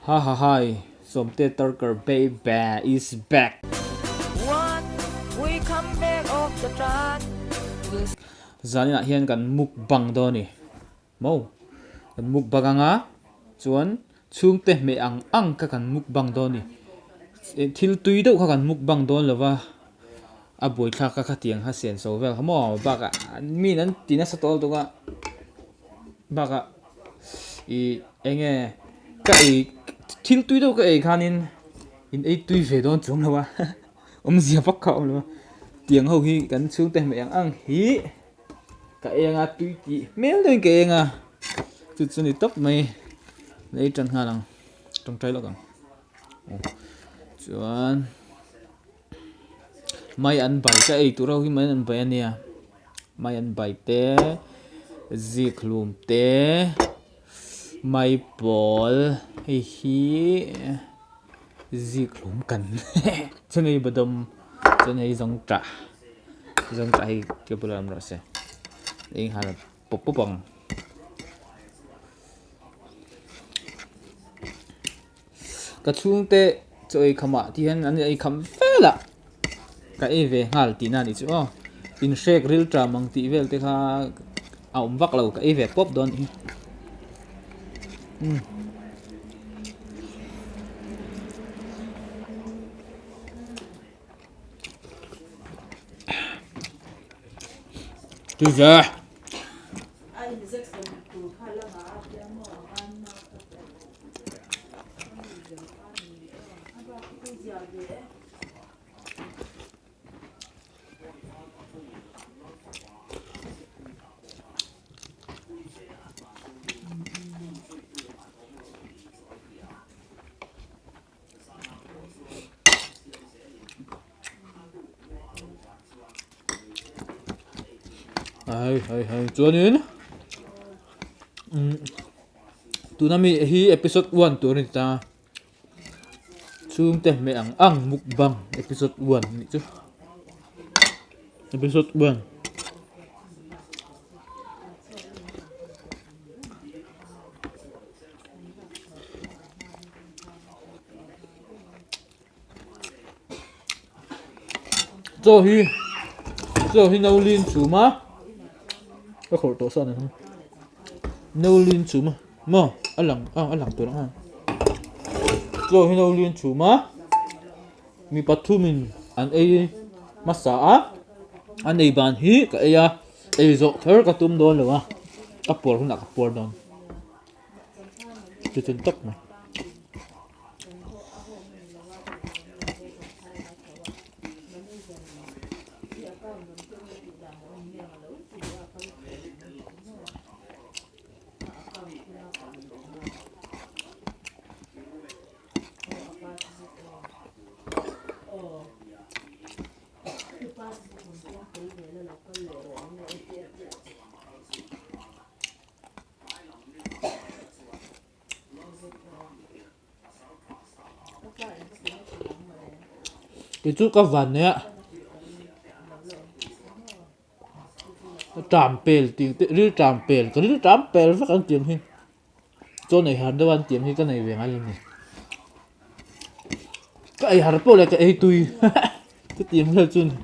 Ha ha hai, Sawmte Turker baby is back. Zaninah hian kan mukbang dawn a ni maw? Kan mukbang anga chuan chhungte hmeh ang ang kha kan mukbang dawn a ni. Thil tui deuh kha kan mukbang dawn lo va, a buaithlak kha khatiang kha senso vel kha maw bakah mi an ti nasa tawh lutuk a bakah ih eng nge ka ei thil tui deuh ka ei khanin in ei tui ve dawn chuang lo a awmzia vak kha a awm lo a tiang ho hi kan chhungte hmeh ang ang hi ka eng a tui tih hmel deuhin ka eng a chu chu ni tawp mai ei tan nghal ang tawngtai lawk ang chuan. Mai an bai ka ei tur ho hi mai an bai a nia mai an bai te zik hlum te mai pawl hei hi zik hlum kan chuan hei badam chuan hei zawngṭah zawngṭah hi ka bulah awm rawh se ei nghal pawp pawp ang. Ka chhungte chaw ei khamah tih hian an ei kham vel a, ka ei ve nghal tihna a nih chu aw. Inhrek ril ṭam ang tih vel te kha a awm vak lo, ka ei ve pawp dawn hi. Umm. Tui ve. Hei hei hei chuanin umm tuna mi hi episode one tur a ni ta chhungte hmeh ang ang mukbang episode one a nih chu episode one. Chaw hi chaw hi no lin chhum a ka khawrh tawh sa ni no lin chhum a maw a lang a a lang tur ang a chaw hi no lin chhum a mi pathumin an ei hmasa a an ei ban hi ka ei a ei zawh kher ka tum dawn lo a ka puar hunah ka puar dawn. Chu chun tawp mai. Kei chu ka van nei a ṭam pel tih te ril ṭam pel ka ril ṭam pel vek an tih ang hi chaw nei har deuh a an tih ang hi ka nei ve ngai lo a ni ka ei har pawh leh ka ei tui chutiang vel chu a ni.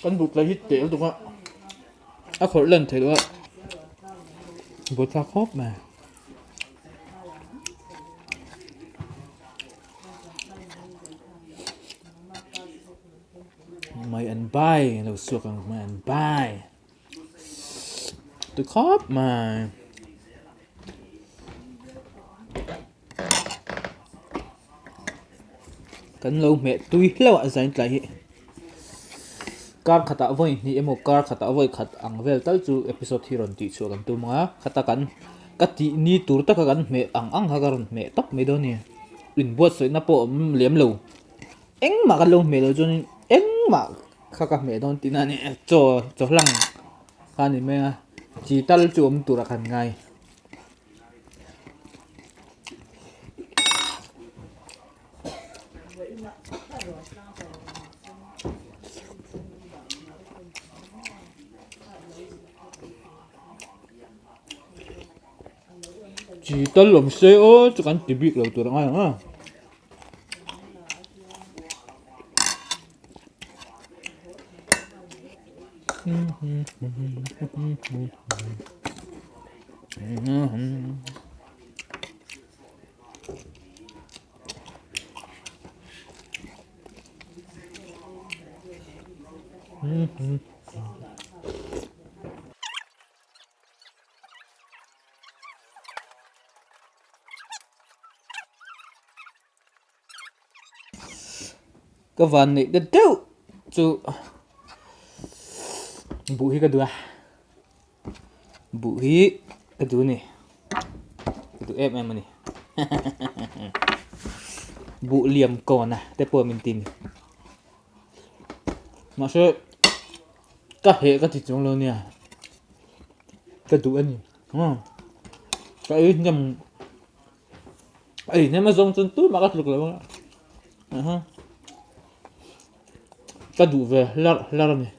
Kan buk lai hi tel tuk a a khawrh lan theih loh a buaithlak khawp mai. Mai an bai lo suak ang mai an bai tui khawp mai. Kan lo hmeh tui hlauh a zain tlai hi kar khatah vawi hnih emaw kar khatah vawi khat ang vel tal chu episode hi rawn tih chhuah kan tum ang a khata kan ka tih ni tur taka kan hmeh ang ang kha ka rawn hmeh tawp mai dawn a ni inbuatsaihna pawh a awm lem lo. Engmah kan lo hmeh loh chuanin engmah kha ka hmeh dawn tihna a ni chaw chaw hlang kha a ni mai a chi tal chu awm turah kan ngai. Chi tal awm se aw chu kan ti bik lo tur a ngai ang a. Ka van neih ta deuh chu buh hi ka duh a buh hi ka duh a ni ka duh em em a ni buh liam kawn a te pawh min ti a ni mahse ka heh ka ti chuang lo nia ka duh a ni ka ei hnem. Ei hnem a zawng chuan tumah ka tluk lo ang a ka duh ve hlarh hlarh a ni.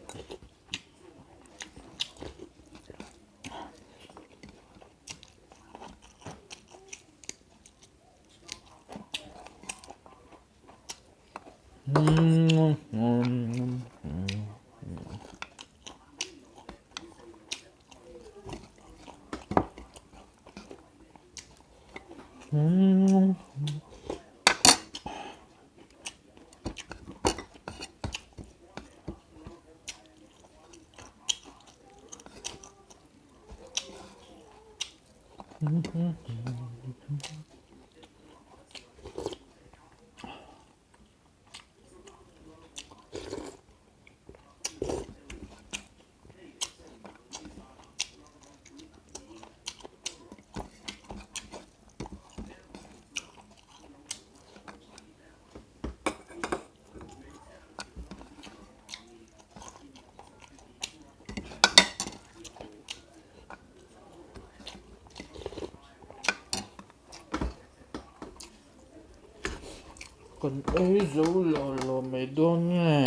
Kan ei zo lo lo mai dawn nge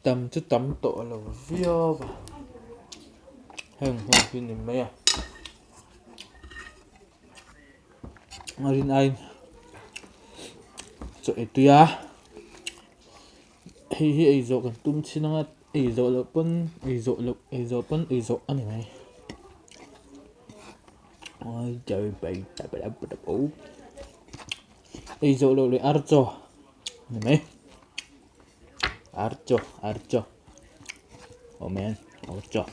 tam chu tam tawh lo viau a heng ho hi ni mai a a rin aiin chaw ei tui a hei hi ei zawh kan tum chin anga ei zawh loh pawn ei zawh loh ei zawh pawn ei zawh a ni mai. Ei zawh loh leh ar chaw ni mai ar chaw ar chaw awm e ar chaw.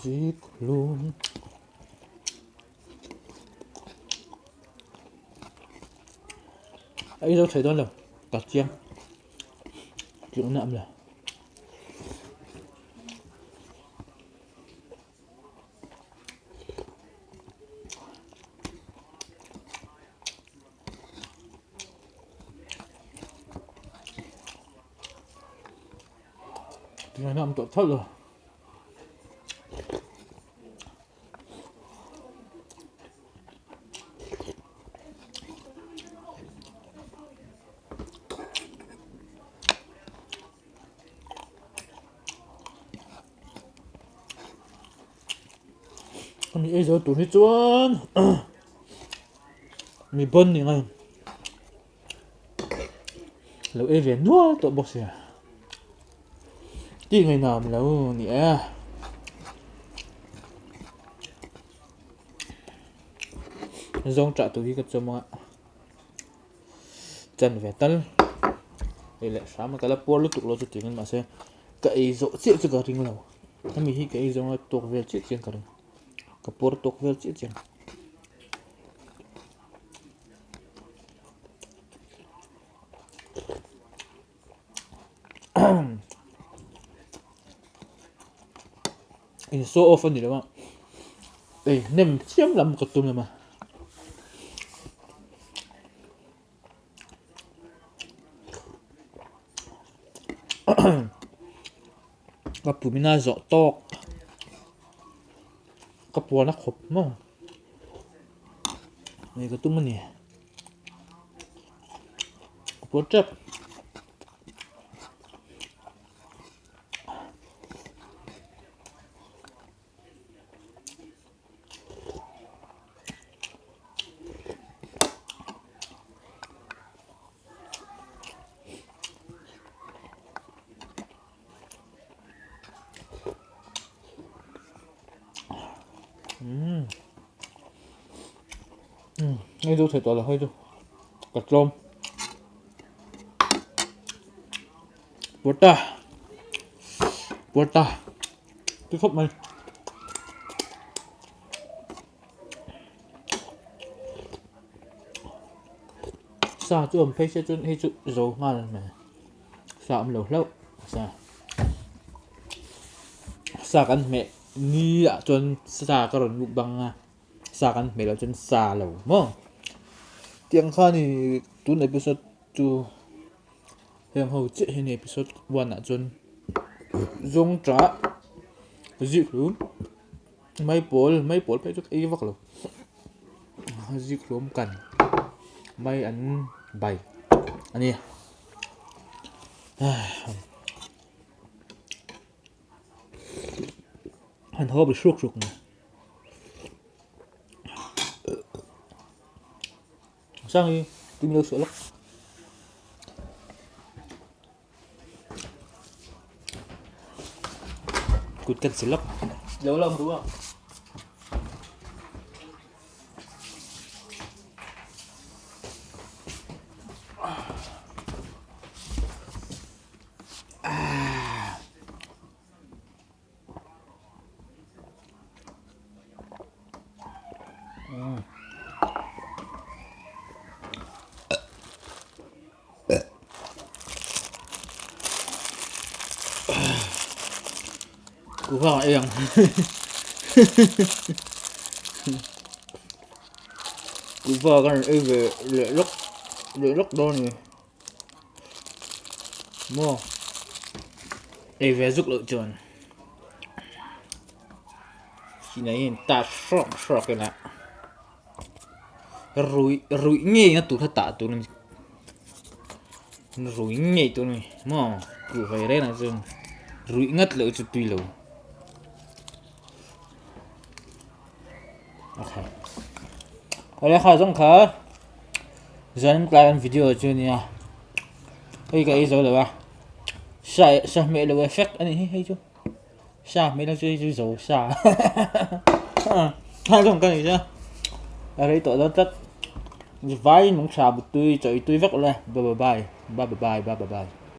Ziklum a ei zo thei dawn lo ka chiang tihna awm lo. Tihna awm tawh thlawt lo. Ami ei zo tur hi chuan mi bon ni ngai lo ei ve nual tawh bawk sia tih ngaih nam lo ni e. Zawng ṭah tur hi ka chawm a, chan ve tal ei leh hram a ka la puar lutuk lo chu tiin mahse ka ei zawh chiah chu ka ring lo hemi hi ka ei zawng a tawk vel chiah chian ka ring ka puar tawk vel chiah chian. In show off a ni lo a ei hnem chiam lam ka tum em a ka pumina zawh tawk ka puan a khawp maw ei ka tum a ni. Ka puan tep. Umm hei chu thei tawh lo hei chu ka tlawm puata puata ti khawp mai sa chu awm phei se chuan hei chu zo nghal mai. Sa awm lo hlauh sa sa kan hmeh ni ah chuan sa ka rawn muk bang a sa kan hmeh loh chuan sa lo maw tiang khan ih tun episode chu heng ho chiah hi a ni episode one ah chuan zawng tah zikhlum maipawl maipawl phei chu ka ei vak lo zikhlum kan mai an bai a ni. An haw bi hruk hruk mai. Sang hi tui lo chhuah lawk. Kut kan si lawk. Lo lam ru a. Kuhva ei ang Kuhva kan rawn ei ve leh lawk leh lawk dawn a ni maw ei ve zuk loh chuan chinai hian tat hrawk hrawk ila ruih ruih ngei na tur kha tah tur a ni ruih ngei tur a ni maw ruih ve reng ah chuan ruih ngat loh chu tui lo okay awle kha zawng kha zan tlai an video chu a nia hei ka ei zo lo a sa sa hmeh lo effect a nih hi hei chu. Sa hmel chu hei chu zo sa a zawng ka ni chu a rei tawh dawn tlat vai nung tha mutui chawi tui vek ule bye bye bye bye bye bye bye.